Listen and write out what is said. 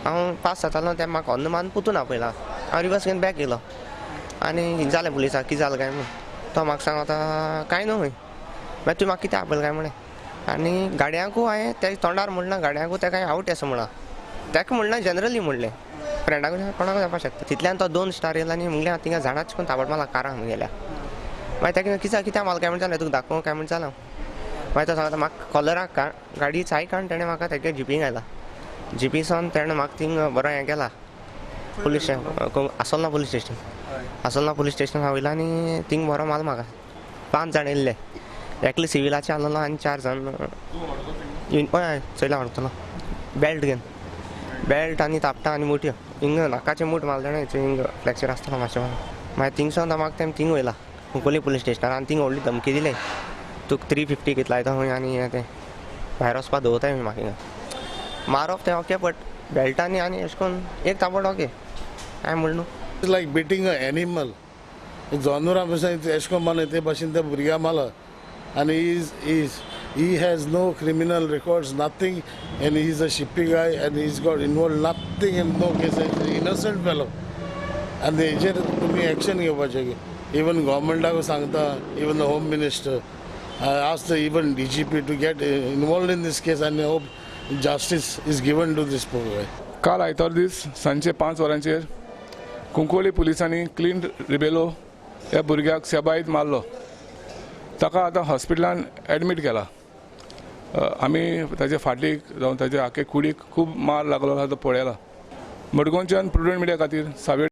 हांव पास जातालो ते म्हाका हॉर्न मारून पुतून आपयला. हांव रिवर्स घेवन बॅक येयलो आनी जालें पुलिसाक कितें जालें काय म्हूण. तो म्हाका सांगता कांय न्हू खंय, मागीर तुवें म्हाका कित्याक आपयलें काय म्हणें. आनी गाडयांकू हांवें तेज्या तोंडार म्हणना, गाडयांकू तेका हांवें आवट आसा म्हणलां, तेका म्हणना, जनरली म्हणलें, फ्रेंडाक कोणाक जावपाक शकता. तितल्यान तो 2 स्टार येयला आनी म्हणलें हांव थिंगा झाडाच कोण थापट मारला काराक म्हगेल्या. मागीर तेका कित्याक कित्याक मारला काय म्हण जालें, तुका दाखोवं काय म्हण जालें. मागीर तो सांगता म्हाका कॉलराक गाडी चाय काड, तेणें म्हाका तेगे जिपींग आयला, जिपी सावन तेणें म्हाका थिंग बरो हें केला. Police Assolna police station, Assolna police station हांव वयला आनी थिंग बरो मारलो म्हाका. 5 जाण येयल्ले, एकले सिविलाचे आसलेलो आनी 4 जाण हय चोयला वळखतलो, बेल्ट घेवन, बेल्ट आनी थापटां आनी मुठयो, हिंग नाकाचे मूठ मारले तेणें, हिंग फ्लॅक्चर आसतलो मातशें. मागीर थिंग सावन म्हाका तेमी थिंग वयला कुंकळ्ळी पुलीस स्टेशनार आनी थिंग व्हडली धमकी दिली, तुका 350 कितलो लायता खंय आनी हें तें भायर वचपा दवरताय म्हाका हिंगा. मारप तें ओके, बट बेल्टांनी आनी अशें करून एक तापट ओके हांवें म्हणलें न्हू. It's like beating a animal. जानवरां भशेन एशें करून मारलें ते भाशेन त्या भुरग्याक मारला आनी he has no criminal records, nothing, and he is a shipping guy and he is got involved nothing in no case, innocent fellow. आनी हेजेर तुमी एक्शन घेवपाचें. इवन गव्हर्मेंटाक सांगता, even the home minister, I ask the even DGP to get involved in this case and hope justice is given to this poor guy. काल आयतार दीस सांजचे 5 वरांचेर कुंकळ्ळी पुलिसांनी क्लिंट रिबेलो ह्या भुरग्याक सेबायत मारलो. ताका आतां हॉस्पिटलान एडमीट केला. आमी ताचे फाटीक जावं ताचे आखे कुडीक खूब मार लागलो आसा तो पळयला. मडगांवच्यान प्रुडंट मिडिया खातीर सावेर.